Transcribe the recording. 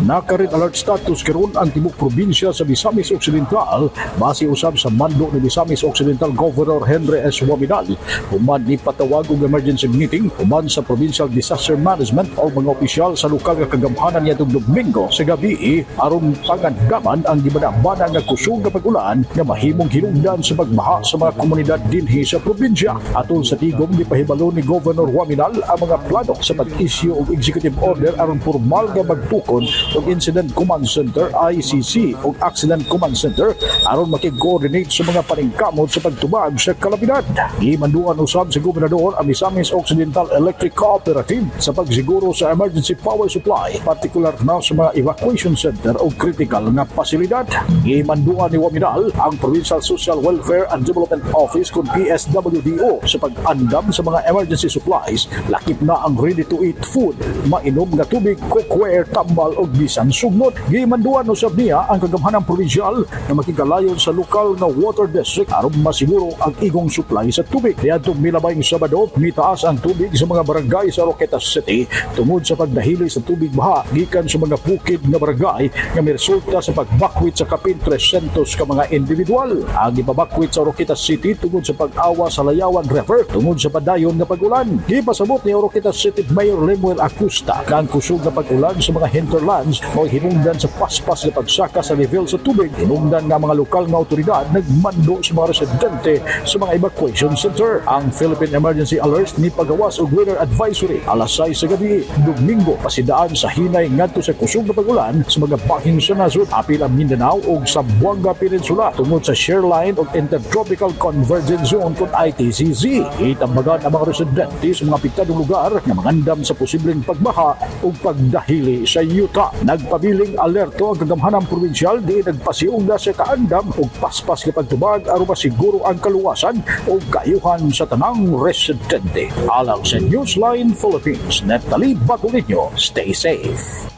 Naka-red alert status karon ang tibok probinsya sa Misamis Occidental base usab sa mando ni Misamis Occidental Governor Henry S. Oaminal, human ni patawag og emergency meeting human sa Provincial Disaster Management o mga opisyal sa lokal nga kagamhanan niadtong Domingo sa gabi aron pangandaman ang gibana-bana nga kusog nga pag-ulan nga mahimong hinungdan sa pagbaha sa mga komunidad dinhi sa probinsya. Atol sa tigom, gipahibalo ni Governor Oaminal ang mga plano sa pag-issue og executive order aron formal nga magtukod og Incident Command Center, ICC, o Accident Command Center aron makig-coordinate sa mga paningkamot sa pagtubag sa kalamidad. Gimanduan usab sa gobernador ang Misamis Occidental Electric Cooperative sa pagsiguro sa emergency power supply, partikular na sa mga evacuation center o critical nga pasilidad. Gimanduan ni Oaminal ang Provincial Social Welfare and Development Office kon PSWDO sa pag-andam sa mga emergency supplies, lakip na ang ready-to-eat food, mainom nga tubig, cookware, tambal o bisan sugnot. Gimanduan usab niya ang kagamhanang provincial na makigalayon sa lokal nga water district aron masiguro ang igong supply sa tubig. Niadtong milabayng Sabado, mitaas ang tubig sa mga barangay sa Oroquieta City tungod sa pagdahili sa tubig baha gikan sa mga bukid nga barangay nga miresulta sa pagbakwit sa kapin 300 ka mga individual. Ang ipabakwit sa Oroquieta City tungod sa pag-awa sa Layawan River tungod sa padayon nga pag-ulan. Gipasabot ni Oroquieta City Mayor Lemuel Acosta nga ang kusog nga pag-ulan sa mga hinterlands mao hinungdan sa paspas nga pagsaka sa level sa tubig. Hinungdan nga mga lokal nga otoridad nagmando sa mga residente sa mga evacuation center. Ang Philippine Emergency Alert ni pagawas og weather advisory alas 6 sa gabi Domingo pasidaan sa hinay ngadto sa kusog nga pag-ulan sa mga bahin sa nasod, apil ang Mindanao ug Zamboanga Peninsula, tungod sa shear line ug Intertropical Convergence Zone kon ITCZ. Itambagan ang mga residente sa mga apektadong lugar nga mangandam sa posibleng pagbaha ug pagdahili sa yuta. Nagpabiling alerto ang kagamhanang probinsyal di nagpasiugda sa kaandam ug paspas nga pagtubag aron masiguro ang kaluwasan ug kaayuhan sa tanang residente. Alang sa Newsline Philippines, Natalie Bacolinio, stay safe.